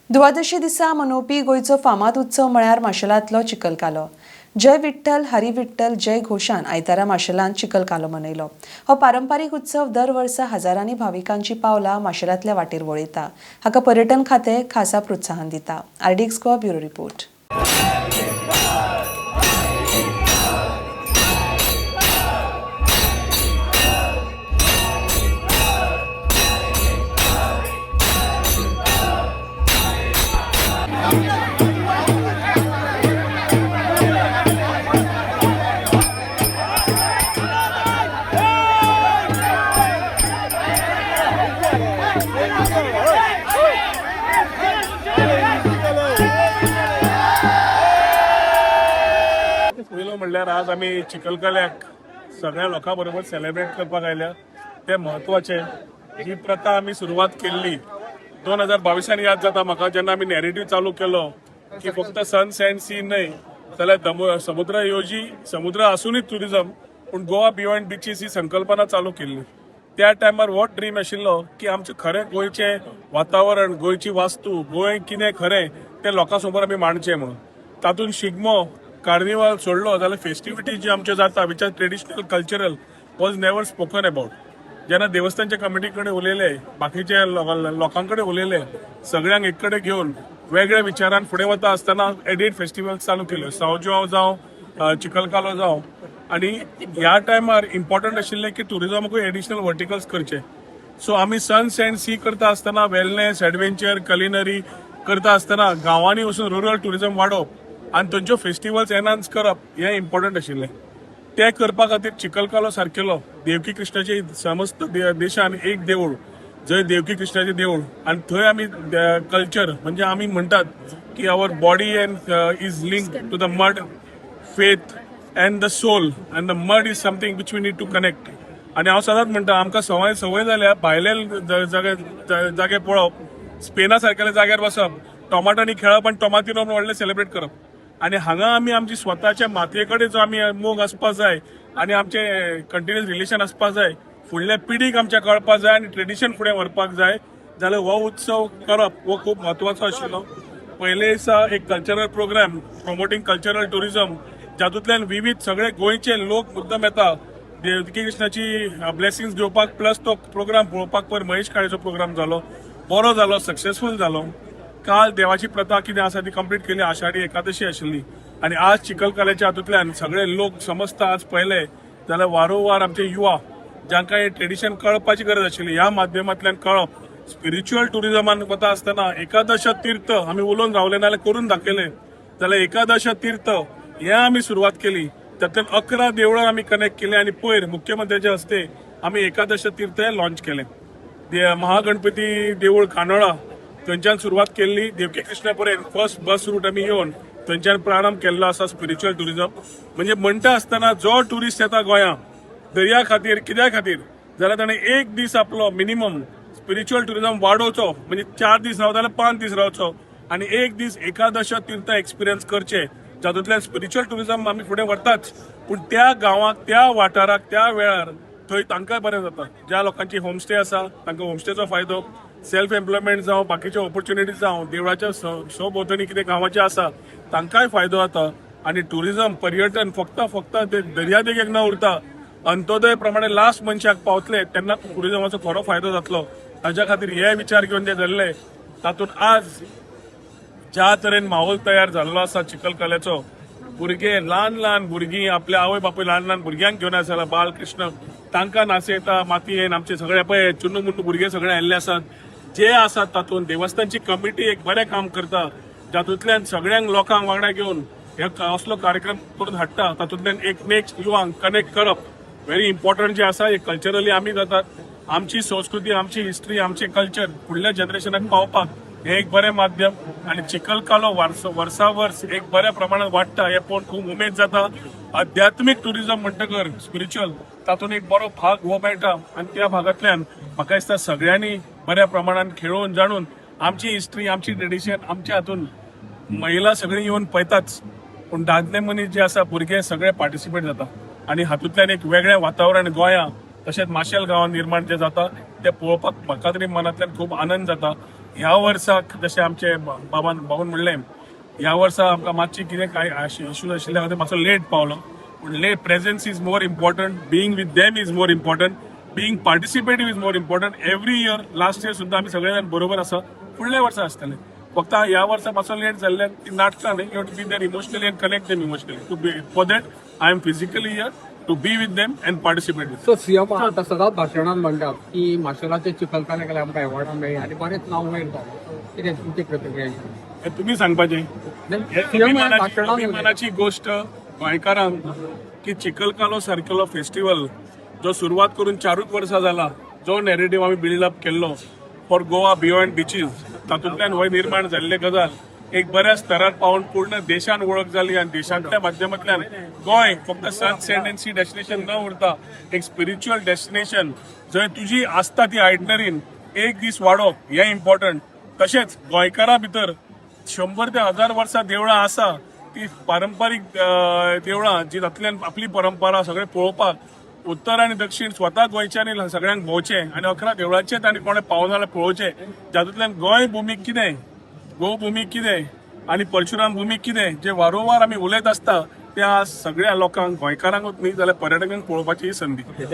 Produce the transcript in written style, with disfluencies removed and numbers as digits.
दुवादशी दिसा मनोवपी गोंयचो फामाद उत्सव म्हळ्यार माशेलांतलो चिखलकालो. जय विठ्ठल हरी विठ्ठल जय घोशान आयतारा माशेलांत चिखलकालो मनयलो. हो पारंपारीक उत्सव दर वर्सा हजारांनी भाविकांची पावलां माशेलांतल्या वाटेर वळयता. हाका पर्यटन खातें खासा प्रोत्साहन दिता. RDX Goa, bureau report. पयलो म्हणल्यार आज आमी चिखलकल्याक सगळ्या लोकां बरोबर सेलेब्रेट करपाक आयल्या ते म्हत्वाचे. ही प्रथा आमी सुरवात केल्ली 2022 याद जाता म्हाका, जेन्ना आमी नॅरेटीव चालू केलो की फक्त सन सँड सी न्हय जाल्यार समुद्र योजी समुद्र आसुनूय ट्युरिजम, पूण गोवा बियॉन्ड बिचीस ही संकल्पना चालू केल्ली. त्या टायमार हो ड्रीम आशिल्लो की आमचें खरें गोंयचें वातावरण, गोंयची वास्तू, गोंय कितें खरें तें लोकां समोर आमी मांडचें म्हणून. तातूंत शिगमो, कार्निवाल सोडलो जाल्यार फेस्टिविटी जी आमच्यो जाता, which are traditional, cultural, was never spoken about. जेन्ना देवस्थानच्या कमिटी कडेन उलयले, बाकीच्या लोकां कडेन उलयले, सगळ्यांक एक कडेन घेवन वेगळ्या विचारान फुडें वता आसतना एडिट फेस्टिवल चालू केल्यो, सावजो जावं, चिखलकालो जावं. आनी ह्या टायमार इम्पॉर्टंट आशिल्लें की टुरिजमाकूय एडिशनल वर्टिकल्स करचे. सो आमी सन सँड सी करता आसतना वेलनेस, एडवेंचर, कलिनरी करता आसतना गांवांनी वचून रुरल टुरिजम वाडोवप आनी थंयच्यो फेस्टिवल्स एनहान्स करप हें इम्पॉर्टंट आशिल्लें. ते करपा खातीर चिखलकालो सारकेलो देवकी कृष्णाचे समस्त देशान एक देवूळ, जंय देवकी कृष्णाचें देवूळ आनी थंय आमी कल्चर, म्हणजे आमी म्हणटात की our body and is link to the mud, faith and the soul, and the mud is something which we need to connect. आनी हांव सदांच म्हणटा, आमकां संवय संवय जाल्या भायले जागे जागे पळोवप, स्पेना सारकेल्या जाग्यार बसप, टोमाटांनी खेळप आनी टोमातिनो व्हडलें सेलिब्रेट करप. आनी हांगा आमी आमची स्वताच्या मातये कडेन जो आमी मोग आसपा जाय आनी आमचे कंटिन्युअस रिलेशन आसपा जाय, फुडल्या पिढीक आमच्या कळपा जाय आनी ट्रेडिशन फुडें व्हरपाक जाय जाल्यार हो उत्सव करप हो खूब म्हत्वाचो आशिल्लो. पयले दिसा एक cultural program promoting cultural tourism, जातूंतल्यान विविध सगळे गोंयचे लोक मुद्दम येता देवकी कृष्णाची ब्लेसिंग्स घेवपाक, प्लस तो प्रोग्राम पळोवपाक. पयर महेश काळेचो प्रोग्राम जालो, बरो जालो, सक्सेसफूल जालो. काल देवाची प्रथा कितें आसा ती कंप्लीट केली, आषाढी एकादशी आशिल्ली. आनी आज चिखलकाल्याच्या हातूंतल्यान सगळे लोक समजता, आज पळयले जाल्यार वारंवार आमचे युवा जांकां हें ट्रेडिशन कळपाची गरज आशिल्ली, ह्या माध्यमांतल्यान कळप. स्पिरिच्युअल टुरिझमान वता आसतना एकादश तीर्थ आमी उलोवन रावले नाल्यार करून दाखयलें जाल्यार एकादश तीर्थ हें आमी सुरवात केली. तातूंतल्यान 11 देवळां आमी कनेक्ट केली आनी पयर मुख्यमंत्र्याच्या हस्ते आमी एकादश तीर्थ हें लॉन्च केलें. महागणपती देवूळ कांदोळा थंयच्यान सुरवात केल्ली, देवकी कृष्णा पर्यंत फर्स्ट बस रूट आमी येवन थंयच्यान प्रारंभ केल्लो आसा. स्पिरिच्युअल टुरिझम म्हणजे म्हणटा आसतना जो ट्युरिस्ट येता गोंया दर्या खातीर, कित्या खातीर, जाल्यार ताणें एक दीस आपलो मिनिमम स्पिरिच्युअल टुरिझम वाडोवचो, म्हणजे 4 दीस रावता जाल्यार 5 दीस रावचो आनी एक दीस एकादश तीर्थ एक्सपिरियन्स करचे, जातूंतल्यान स्पिरिच्युअल टुरिझम आमी फुडें व्हरताच, पूण त्या गांवाक, त्या वाठाराक, त्या वेळार थंय तांकां बरें जाता. ज्या लोकांची होमस्टे आसा तांकां होमस्टेचो फायदो, सेल्फ एम्प्लॉयमेंट जावं, बाकीचे ऑपॉर्च्युनिटीज जावं, देवळाच्या सभोंवतणी कितें गांवाचें आसा तांकांय फायदो जाता. आनी टुरिझम, पर्यटन फक्त फक्त ते दर्यादेगेक न उरता अंत्योदय प्रमाणे लास्ट मनशाक पावतले तेन्ना टुरिझमाचो खरो फायदो जातलो. ताच्या खातीर हे विचार घेवन जे जाल्ले, तातूंत आज ज्या तरेन माहोल तयार जाल्लो आसा चिखलकाल्याचो, भुरगे, ल्हान ल्हान भुरगीं आपल्या आवय बापूय ल्हान ल्हान भुरग्यांक घेवन आसा, बालकृष्ण तांकां नाचयता मातयेन. आमचे सगळे पळय चुन्नू मुन्नू भुरगे सगळे आयिल्ले आसात जे आसात. तातूंत देवस्थानची कमिटी एक बरें काम करता, जातूंतल्यान सगळ्यांक लोकांक वांगडा घेवन हे असलो कार्यक्रम करून हाडटा. तातूंतल्यान एक नेक्स्ट युवांक कनेक्ट करप व्हेरी इम्पॉर्टंट जे आसा. एक कल्चरली आमी जातात, आमची संस्कृती, आमची हिस्ट्री, आमचे कल्चर फुडल्या जनरेशनाक पावपाक हे एक बरें माध्यम. आनी चिखलकालो वर्स वर्सा वर्स एक बऱ्या प्रमाणात वाडटा हें पळोवन खूब उमेद जाता. आध्यात्मीक टुरिझम म्हणटकर स्पिरिच्युअल, तातूंत एक बरो भाग हो मेळटा आनी त्या भागांतल्यान म्हाका दिसता सगळ्यांनी बऱ्या प्रमाणान खेळोवन जाणून आमची हिस्ट्री, आमची ट्रेडिशन. आमच्या हातून महिला सगळी येवन पळयताच, पूण दादले मनीस जे आसा, भुरगे सगळे पार्टिसिपेट जाता आनी हातूंतल्यान एक वेगळें वातावरण गोंया तशेंच माशेल गांवांत निर्माण जें जाता तें पळोवपाक म्हाका तरी मनांतल्यान खूब आनंद जाता. ह्या वर्साक जशें आमचे बाबान बाबून म्हणलें, ह्या वर्सा आमकां मातशी कितें कांय इश्यूज आशिल्ल्या खातीर मातसो लेट पावलो, पूण late presence is more important, being with them is more important, being participative is more important. Every year, last year सुद्दां आमी सगळे जाण बरोबर आसा, फुडल्या वर्सा आसतले. फक्त ह्या वर्सा मातसो लेट जाल्ल्यान ती नाटकां न्ही, you to be there emotionally and connect them emotionally. To be for that I am physically here to be with them and participate with. So CM आता सदांच भाशणान म्हणटात की माशेलाचे चिखलकाले गेल्यार आमकां एवॉर्डां मेळ्ळी आनी बरेंच नांव वयर पावलां. कितें तुमची प्रतिक्रिया? हे तुम्ही सांगपाचें. हे सीएम अभिमानाची भाशणान अभिमानाची गोष्ट गोंयकारांक की चिखलकालो सारकेलो फेस्टिवल जो सुरवात करून चारूच वर्सां जाला, जो नॅरेटीव आमी बिल्ड अप केल्लो फॉर गोवा बियॉन्ड बिचीस, तातूंतल्यान हो निर्माण जाल्ले गजाल एक बऱ्या स्तरार पावून पूर्ण देशान वळख जाली आनी देशांतल्या माध्यमांतल्यान गोंय फक्त sun, sand and sea destination न उरता एक स्पिरिच्युअल डेस्टिनेशन, जंय तुजी आसता ती आयटनरीन एक दीस वाडोवप हें इम्पॉर्टंट. तशेंच गोंयकारां भितर 100 ते 1000 वर्सां देवळां आसा, ती पारंपारीक देवळां जी तातूंतल्यान आपली परंपरा सगळें पळोवपाक उत्तर आनी दक्षिण स्वता गोंयच्यांनी सगळ्यांक भोंवचें आनी 11 देवळाचें तांणी कोणें पावना जाल्यार पळोवचें, जातूंतल्यान गोंय भुमीक कितें, गोभुमी कितें आनी परशुराम भुमी कितें, जे वारंवार आमी उलयत आसता, त्या सगळ्या लोकांक, गोंयकारांकूच न्ही जाल्यार पर्यटकांक पळोवपाची ही संदी.